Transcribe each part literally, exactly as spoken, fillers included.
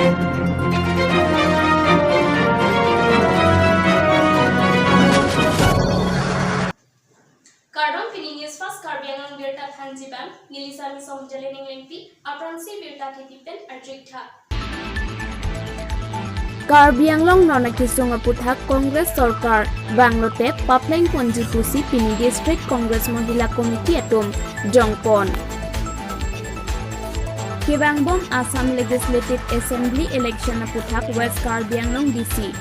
Kardom, pini News Fast Karbi Anglong birta thanji abang, neli Sami Song Jalening Lengpi, aphrangsi birta kethe pen arju-ik tha. Karbi Anglong non akesung aputhak Congress sorkar vanglote papleng ponji pusi pini District Congress Mohila Committee atum jongpon. Kevangbom Assam Legislative Assembly election aputhak West Karbi Anglong D C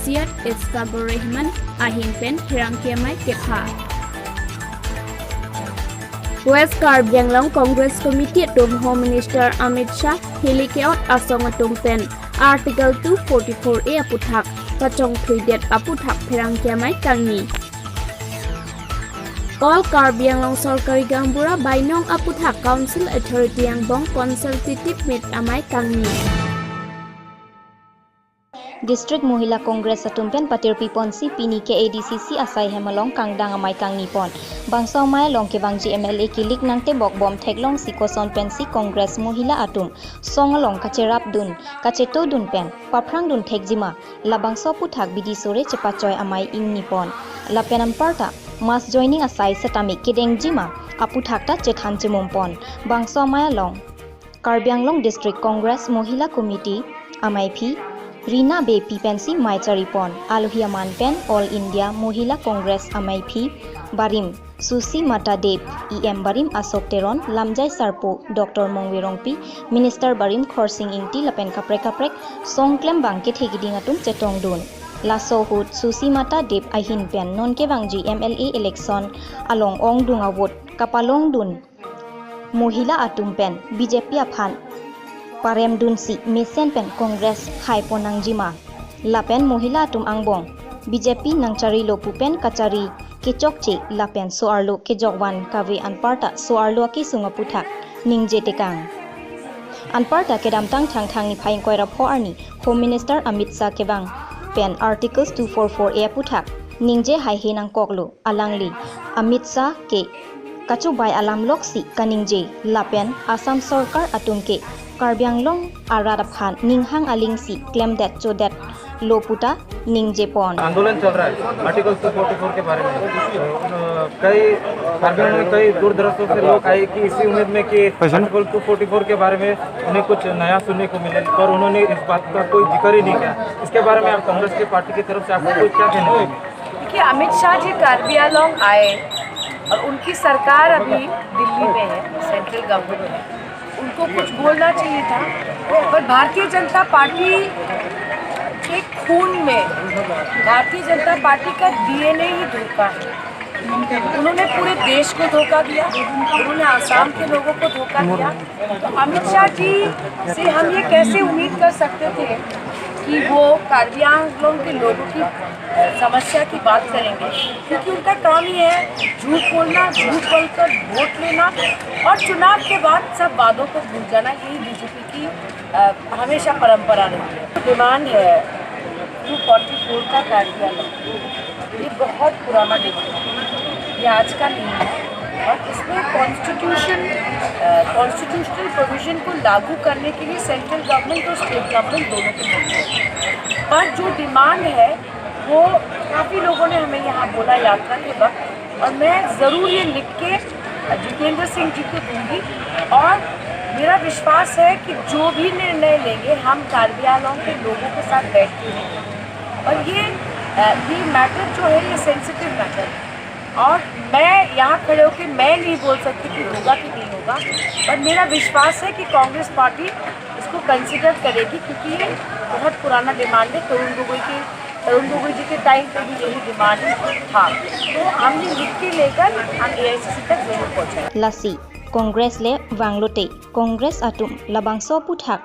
Syed Ishfaqur Rahman ahin pen pherangke amei kepha. West Karbi Anglong Congress Committee atum Home Minister Amit Shah hili ke-ot asong atum pen Article two forty-four A aputhak kachongthuidet aputhak pherangke amei kangni. All Karbi Anglong Sorkari Gaonbura Bainong aputhak Council Authority angbong consultative meet amei kangni. District Mohila Congress atum pen patirpi ponsi pini K A D C C asai hem along kangdang amei kangni pon. Bangso amei along kevangji M L A kilik nangtebok bom theklongsi koson pensi Congress Mohila atum song along kacherapdun, kachetodun pen paphrangdun thekjima, labangso aputhak bidi sore chepachoi amei ingni pon. Lapen anparta mass joining asai setame kedengjima aputhak ta chethan chemum pon. Bangso amei along Karbi Anglong District Congress Mohila Committee ameiphi Rina Beypi pensi mei chari pon. Alohi aman pen All India Mohila Congress ameiphi barim Susi Mata Deb, E M barim Ashok Teron, lamjai sarpo Doctor Mongve Rongpi, Minister barim Khorsing Ingti lapen kaprek kaprek song klembang kethe kiding atum chetongdun. Laso ahut Susi Mata Deb ahin pen non kevangji M L A election along ongdung avote kapalongdun Mohila atum pen B J P aphan paremdunsi mesen pen Congress haipon nangjima. Lapen Mohila atum angbong B J P nangcharilo pu pen kachari kechokche lapen so-arlo kejokvan kave anparta so-arlo akesung aputhak ningje tekang. Anparta kedamtang Thangthang niphai ingkoi ra pho arni Home Minister Amit Shah kevang pen Articles two forty-four A aputhak ningje haihe nangkoklo. Alangli Amit Shah ke kachobai alam loksi kaningje lapen Assam sorkar atum ke Karbi Anglong arat aphan ninghang alingsi klemdet chodetlo puta ningje pon. आंदोलन चल रहा है article to forty four के बारे में। अ, कई कार्बी आंगलोंग में कई दूर दराज से लोग आए कि इसी उम्मीद में कि आर्टिकल टू फोर्टी फोर के बारे में उन्हें कुछ नया सुनने को मिले, पर उन्होंने इस बात का कोई जिक्र ही नहीं किया। इसके बारे में आप कांग्रेस की पार्टी की तरफ से आपको कोई क्या कहना चाहिए? देखिए, अमित शाह जी कार्बी आंगलोंग आए और उनकी सरकार अभी दिल्ली में है, सेंट्रल गवर्नमेंट है, उनको कुछ बोलना चाहिए था, पर भारतीय जनता पार्टी के खून में भारतीय जनता पार्टी का डीएनए ही धोखा है। उन्होंने पूरे देश को धोखा दिया, उन्होंने आसाम के लोगों को धोखा दिया। तो अमित शाह जी से हम ये कैसे उम्मीद कर सकते थे कि वो कार्बी आंगलोंग के लोगों की, अ, समस्या की बात करेंगे, क्योंकि उनका काम ही है झूठ बोलना, झूठ बोलकर वोट लेना और चुनाव के बाद सब वादों को भूल जाना। यही बीजेपी की, अ, हमेशा परंपरा रही है। डिमांड है टू फोर्टी फोर का कार्बी आंगलोंग, ये बहुत पुराना डिमांड है, ये आज का नहीं है। और इसमें कॉन्स्टिट्यूशन, अ, कॉन्स्टिट्यूशनल प्रोविजन को लागू करने के लिए सेंट्रल गवर्नमेंट और स्टेट गवर्नमेंट दोनों को जरूरत है। पर जो डिमांड है, वो काफ़ी लोगों ने हमें यहाँ बोला यात्रा के वक्त, और मैं ज़रूर ये लिख के जितेंद्र सिंह जी को दूंगी। और मेरा विश्वास है कि जो भी निर्णय लेंगे, हम कार्बी आंगलोंग के लोगों के साथ बैठ के लेंगे। और ये, अ, ये मैटर जो है, ये सेंसिटिव मैटर है, और मैं यहाँ खड़े होकर मैं नहीं बोल सकती कि होगा कि नहीं होगा, पर मेरा विश्वास है कि कांग्रेस पार्टी इसको कंसिडर करेगी, क्योंकि ये बहुत पुराना डिमांड है। तरुण गोगोई के, तरुण गोगोई जी के टाइम पे भी यही डिमांड था। तो हम ये लिख के लेकर हम एआईसीसी तक जरूर पहुंचाएंगे। Lasi Congress le vanglote Congress atum labangso aputhak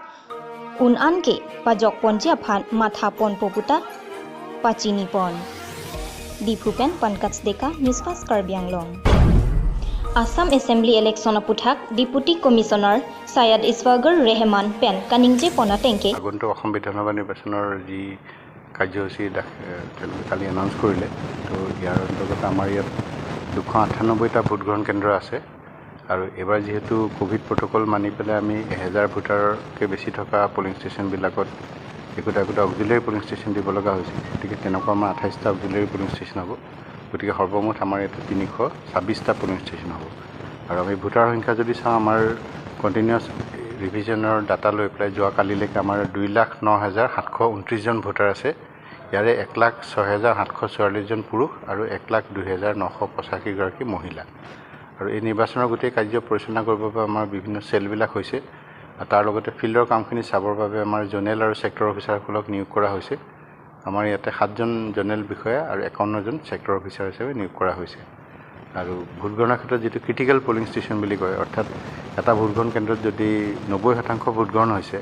un-an ke pajok ponji aphan matha ponpo puta pachini pon. Diphu pen Pankaj Deka, News Fast Karbi Anglong. Assam Assembly election aputhak Deputy Commissioner Syed Ishfaqur Rahman pen kaningje pon ateng ke আগন্তুক অসম বিধানসভা নিৰ্বাচনৰ যি কাৰ্যসূচী দাখ-, এ, তেওঁলোকে কালি এনাউন্স কৰিলে, তো ইয়াৰ অন্তৰ্গত আমাৰ ইয়াত দুশ আঠানব্বৈটা ভোটগ্ৰহণ কেন্দ্ৰ আছে। আৰু এইবাৰ যিহেতু কোভিড প্ৰট'কল মানি পেলাই আমি এহেজাৰ ভোটাৰতকৈ বেছি থকা পলিং ষ্টেচনবিলাকত একোটা একোটা অক্সিলিয়াৰী পলিং ষ্টেচন দিব লগা হৈছে, গতিকে তেনেকুৱা আমাৰ আঠাইছটা অক্সিলিয়াৰী পলিং ষ্টেচন হ'ব। গতিকে সৰ্বমুঠ আমাৰ ইয়াতে তিনিশ ছাব্বিছটা পলিং ষ্টেচন হ'ব। আৰু আমি ভোটাৰ সংখ্যা যদি চাওঁ, আমাৰ কণ্টিনিউৱাছ ৰিভিজনৰ ডাটা লৈ পেলাই যোৱা কালিলৈকে আমাৰ দুই লাখ ন হাজাৰ সাতশ ঊনত্ৰিছজন ভোটাৰ আছে। ইয়াৰে এক লাখ ছয় হাজাৰ সাতশ চৌৰাল্লিছজন পুৰুষ আৰু এক লাখ দুই হাজাৰ নশ পঁচাশীগৰাকী মহিলা। আৰু এই নিৰ্বাচনৰ গোটেই কাৰ্য পৰিচালনা কৰিবৰ বাবে আমাৰ বিভিন্ন চেলবিলাক হৈছে। আৰু তাৰ লগতে ফিল্ডৰ কামখিনি চাবৰ বাবে আমাৰ জ'নেল আৰু ছেক্টৰ অফিচাৰসকলক নিয়োগ কৰা হৈছে। আমাৰ ইয়াতে সাতজন জ'নেল বিষয়া আৰু একাৱন্নজন ছেক্টৰ অফিচাৰ হিচাপে নিয়োগ কৰা হৈছে। আৰু ভোটগণনাৰ ক্ষেত্ৰত যিটো ক্ৰিটিকেল পলিং ষ্টেচন বুলি কয়, অৰ্থাৎ এটা ভোটগ্ৰহণ কেন্দ্ৰত যদি নব্বৈ শতাংশ ভোটগ্ৰহণ হৈছে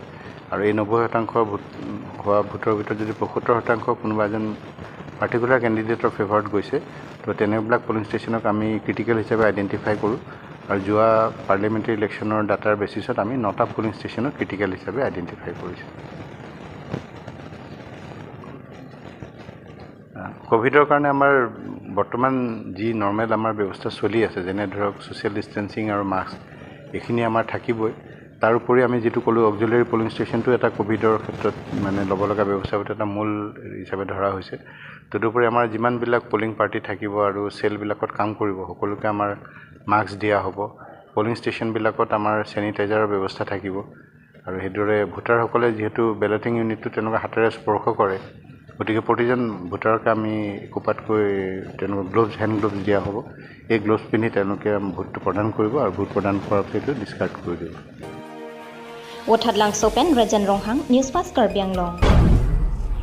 আৰু এই নব্বৈ শতাংশ ভোট হোৱা ভোটৰ ভিতৰত যদি পঁসত্তৰ শতাংশ কোনোবা এজন পাৰ্টিকুলাৰ কেণ্ডিডেটৰ ফেভাৰত গৈছে, তো তেনেবিলাক পলিং ষ্টেচনক আমি ক্ৰিটিকেল হিচাপে আইডেণ্টিফাই কৰোঁ। আৰু যোৱা পাৰ্লিয়ামেণ্টেৰী ইলেকশ্যনৰ ডাটাৰ বেচিছত আমি নটা পলিং ষ্টেচনক ক্ৰিটিকেল হিচাপে আইডেণ্টিফাই কৰিছোঁ। আহ, কোভিডৰ কাৰণে আমাৰ বৰ্তমান যি নৰ্মেল আমাৰ ব্যৱস্থা চলি আছে, যেনে ধৰক ছ'চিয়েল ডিষ্টেঞ্চিং আৰু মাস্ক, এইখিনি আমাৰ থাকিবই। তাৰ উপৰি আমি যিটো ক'লোঁ, অক্সিলিয়াৰী পলিং ষ্টেচনটো এটা কোভিডৰ ক্ষেত্ৰত মানে ল'ব লগা ব্যৱস্থাৰ ভিতৰত এটা মূল হিচাপে ধৰা হৈছে। তদুপৰি আমাৰ যিমানবিলাক পলিং পাৰ্টি থাকিব আৰু চেলবিলাকত কাম কৰিব, সকলোকে আমাৰ মাস্ক দিয়া হ'ব। পলিং ষ্টেচনবিলাকত আমাৰ ছেনিটাইজাৰৰ ব্যৱস্থা থাকিব। আৰু সেইদৰে ভোটাৰসকলে যিহেতু বেলটিং ইউনিটটো তেওঁলোকে হাতেৰে স্পৰ্শ কৰে, গতিকে প্ৰতিজন ভোটাৰকে আমি একোপাতকৈ তেওঁলোকক গ্ল'ভছ, হেণ্ড গ্ল'ভছ দিয়া হ'ব। এই গ্ল'ভছ পিন্ধি তেওঁলোকে ভোটটো প্ৰদান কৰিব আৰু ভোট প্ৰদান কৰাৰ পিছত এইটো ডিছকাৰ্ড কৰি দিব। Vothatlangso pen Rajen Ronghang, News Fast Karbi Anglong.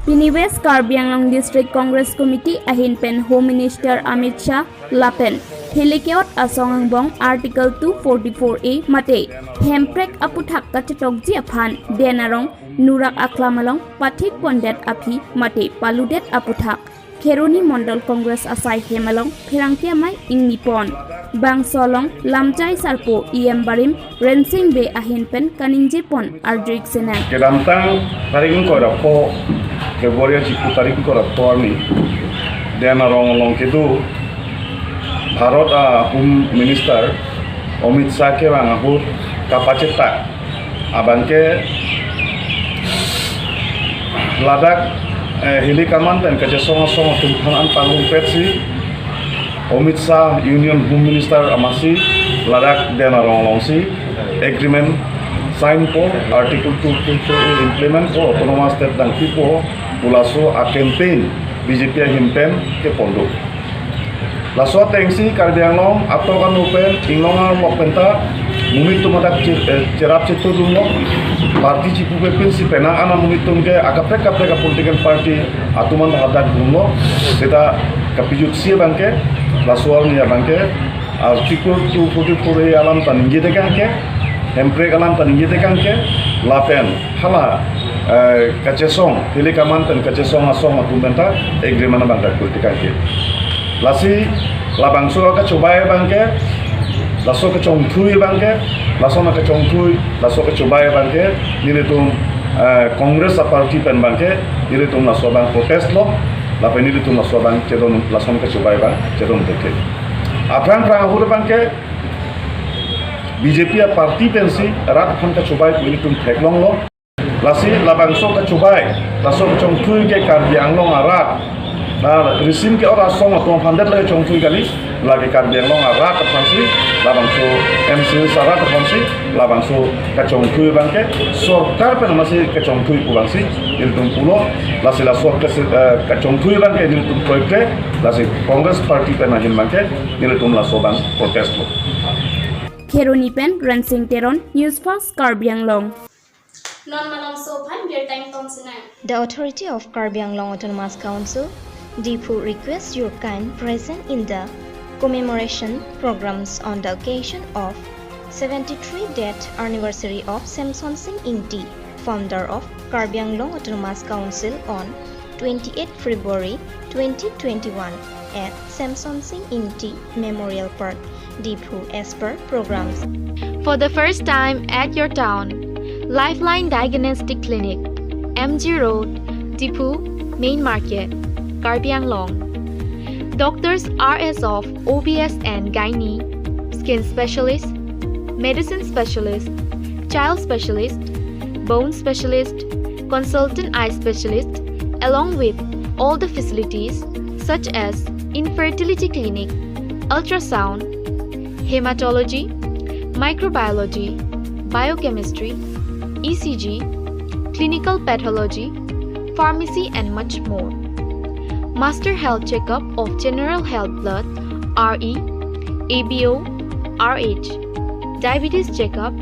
Pini West Karbi Anglong District Congress Committee ahin pen Home Minister Amit Shah lapen Hilikeot asong angbong Article two forty-four A mate hemprek aputhak kachetokji aphan Den Arong Nurak Aklam along pathik pondet aphi mate paludet aputhak Kheroni Mondol Congress asai hem along pherangke amei ingni pon. Bangso along lamchai sarpo E M barim Rensing Bey ahin pen kaningje pon arju-ik sinang. Kedamtang tarik ingkoi ra pho, February achiklo tarik ingkoi ra pho arni, Den Arong along kedo Bharat a Home Minister Amit Shah kevang ahut kapachetak abangke ladak, eh, hili kaman pen kachesong asong atum aphan an pangrumpetsi Amit Shah Union Home Minister amatsi ladak Den Arong alongsi agreement signpo, Article two forty-four A implementpo, Autonomous State dangpipo pu laso a campaign B J P ahin pen kepon do. Laso atengsi Karbi Anglong atok anu pen inglong arlok penta monit atum adak che-, eh, cherap chetudunlo. Party chipupe pensi penang ana monit atum ke akaprek kaprek a political party atum an hadak dunlo. Seta kapijutsi abangke, laso arni abangke Article two forty-four A alam ta ningjetekangke, hemprek alam ta ningjetekangke, lapen hala, eh, kachesong, hili kaman pen kachesong asong atum penta agreement abang ta kurtekangke. Lasi labangso kachobai abangke, laso kachongthui abangke, laso na kachongthui, laso kachobai abangke, nelitum, eh, Congress a party pen abangke, nelitum laso abang protest lo, lapen nelitum laso abang chedon, laso kachobai abang chedon teke. Aphrang phrang ahut abangke, B J P a party pensi rat aphan kachobai pu nelitum theklonglo. Lasi labangso kachobai, laso kachongthui ke Karbi Anglong arat, na risim ke ora asong atum aphan det lake chongthui kali, lake Karbi Anglong arat aphansi, labangso M C S arat aphansi, labangso kachongthui abangke, sorkar pen amatsi kachongthui pu abangsi, nelitum pulo, lasi laso kase-, eh, kachongthui abangke nelitum proikre, lasi Congress party pen ahin abangke, nelitum laso abang protest lo. Kheroni pen Rensing Teron, News Fast Karbi Anglong. Non malongso aphan birta ingtong sinang. The authority of Karbi Anglong Autonomous Council, Diphu requests your kind present in the commemoration programs on the occasion of seventy-three death anniversary of Semson Sing Ingti, founder of Karbi Anglong Autonomous Council on twenty-eighth February twenty twenty-one at Semson Sing Ingti Memorial Park, Diphu as per programs. For the first time at your town, Lifeline Diagnostic Clinic, M G Road, Diphu, Main Market, Karbi Anglong. Doctors are as of O B S and Gynae, skin specialist, medicine specialist, child specialist, bone specialist, consultant eye specialist, along with all the facilities such as infertility clinic, ultrasound, hematology, microbiology, biochemistry, E C G, clinical pathology, pharmacy, and much more. Master health checkup of general health, blood, R E, A B O, R H, diabetes checkup,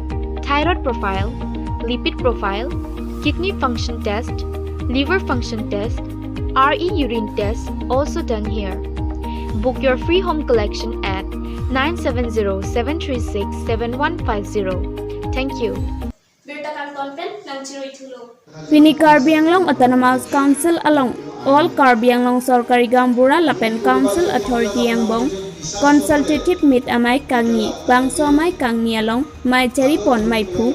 thyroid profile, lipid profile, kidney function test, liver function test, R E urine test also done here. Book your free home collection at nine seven zero seven three six seven one five zero. Thank you. Birta kangton pen nangchiroi thulo. Pini Karbi Anglong Autonomous Council along All Karbi Anglong Sorkari Gaonbura lapen Council Authority angbong consultative meet amei kangni, bangso amei kangni along mei chari pon meiphu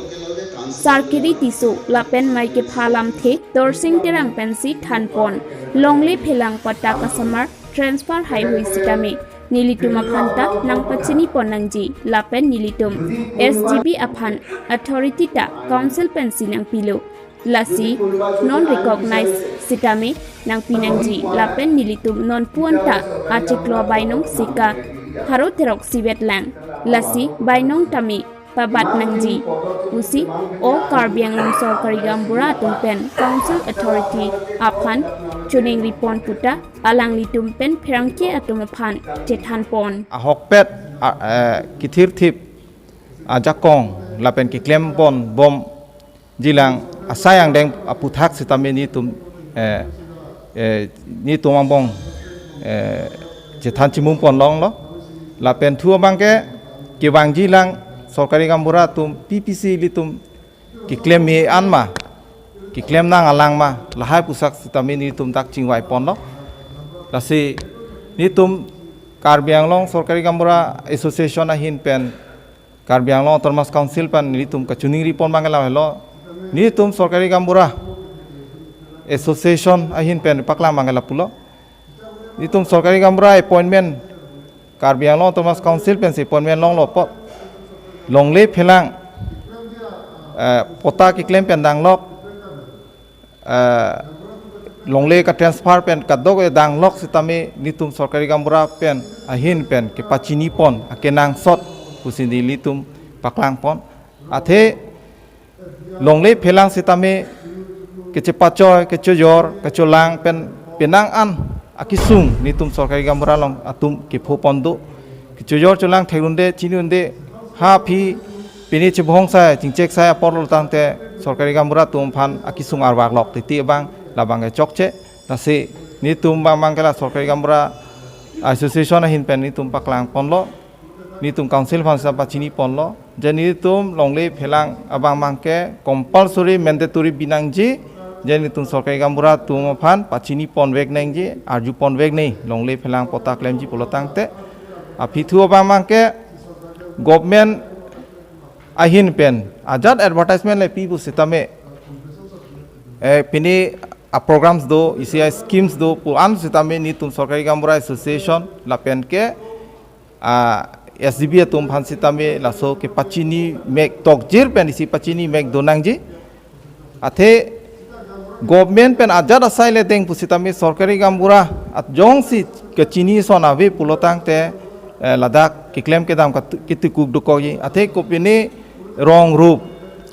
Sarkiri Tisso lapen mei kepha lamthe Dorsing Terang pensi than pon, longle phelang patta kasamar transfer haihui sitame nelitum aphan ta nangpachini pon nangji lapen nelitum S G B aphan authority ta council pensi nangpilo. Lasi non recognize sitame nangpi nangji lapen nelitum non puan ta achiklo bainong sika haro therok sivet lang. Lasi bainong tame pabat nangji pusi All Karbi Anglong Sorkari Gaonbura atum pen Council Authority aphan choningri pon puta alanglitum pen pherangke atum aphan chethan pon. Ahokpet a, eh, kithirthip ajakong lapen keklem pon bomji lang asai angdeng aphuthak sitame nelitum, eh, eh, nelitum angbong, eh, chethan chimum pon longlo. Lapen thu abangke kevangji lang Sorkari Gaonbura atum P P C ilitum keklem me-an ma, keklem nang alang ma, lahai pusak sitame nelitum dak chingvai ponlo. Lasi nelitum Karbi Anglong Sorkari Gaonbura Association ahin pen Karbi Anglong Autonomous Council pen nelitum kachiningri pon abangke lahelo. Nelitum Sorkari Gaonbura Association ahin pen paklang abangke lapulo. Nelitum Sorkari Gaonbura appointment, Karbi Anglong Autonomous Council pensi appointment longlo apot, longle phelang, eh, patta keklem pen danglok, eh, longle katransfer pen kadokave danglok sitame nelitum Sorkari Gaonbura pen ahin pen kepachini pon akenangsot pusi nelitum paklang pon. Athe longle phelang sitame kechepachoi, kechojor, kecholang pen penang an akesung nelitum Sorkari Gaonbura along atum kepho pon do. Kechojor cholang thekrunde, chinirunde, ha aphi pini chebongsai, chingcheksai apor lo tangte Sorkari Gaonbura atum aphan akesung arvak lok titi abang labangke chokche. Lasi nelitum abang abangke la Sorkari Gaonbura Association ahin pen nelitum paklang ponlo. Nelitum council aphan sita pachini ponlo. Je nelitum longle phelang abang abangke compulsory mandatory bi nangji. Je nelitum Sorkari Gaonbura atum aphan pachini ponvek nangji, arju ponvek nangji, longle phelang patta klemji pulo tangte. Aphi thu abang abangke government ahin pen ajat advertisement le pi pusitame, eh, pini a programs do, isi a schemes do pu-an sitame nelitum Sorkari Gaonbura Association lapen ke, ah, S G B atum aphan sitame laso kepachini mek tokjir pen isi pachini mek do nangji. Athe government pen ajat asai le deng pusitame Sorkari Gaonbura at jongsi kachini ason ave pulo tangte, eh, ladak keklem kedam kat-, ketukuk dokokji. Athe kopine rong rup,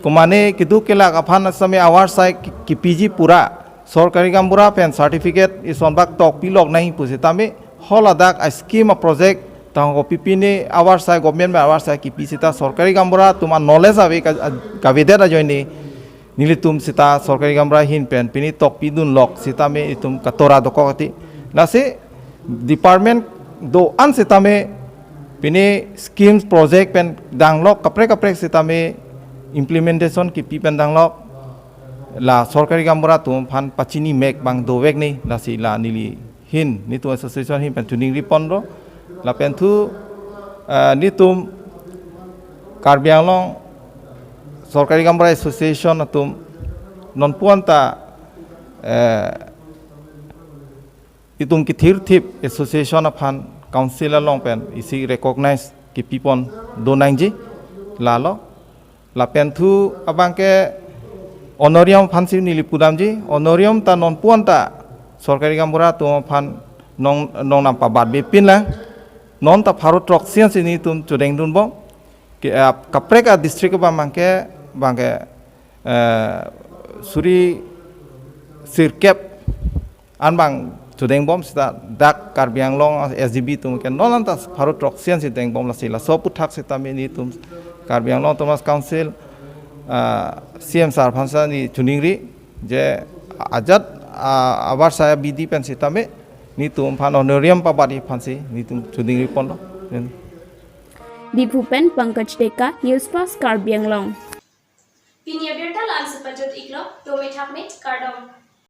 komane keduk kelak aphan sitame avarsai ki-, kipiji pura Sorkari Gaonbura pen certificate isonbak tokpi lok nangji pusitame haladak a scheme a project tang kopipine avarsai government pen avarsai kipi sita Sorkari Gaonbura atum a knowledge ave ka-, a-, kavedet ajoine nelitum sita Sorkari Gaonbura ahin pen pini tokpi dunlok sitame itum katora dokok ati. Lasi department do-an sitame pini schemes project pen danglok kaprek kaprek sitame implementation kipi pen danglok, la Sorkari Gaonbura atum aphan pachini mek abang dovek nangji. Lasi la neli hin, nelitum association hin pen choningri ponlo. Lapen thu, eh, nelitum Karbi Anglong Sorkari Gaonbura Association atum non puan ta, eh, itum kithirthip association aphan council along pen isi recognize kipi pon do nangji. Lalo, lapen thu abang ke honorarium aphansi neli pudamji, honorarium ta non puan ta sorkari gaonbura atum aphan nong, nong nangpabatbipin lang, non ta pharo throksi ansi netum chodengdunbom, ke, ah, kaprek adistrict abang ke, abang ke, eh, suri sirkep an abang chodengbom seta dak Karbi Anglong S D B atum ke non anta pharo throksi ansi dengbom lasi laso aputhak sitame netum Karbi Anglong Autonomous Council, ah, C M sir aphansi neli choningri je ajat, ah, abar saya bidi pen sitame netum aphan honorarium pabatji aphansi netum choningri ponlo. Diphu pen Pankaj Deka, News Fast Karbi Anglong. Pini abirta la-ansi pajut iklo, to me thak me, kardom.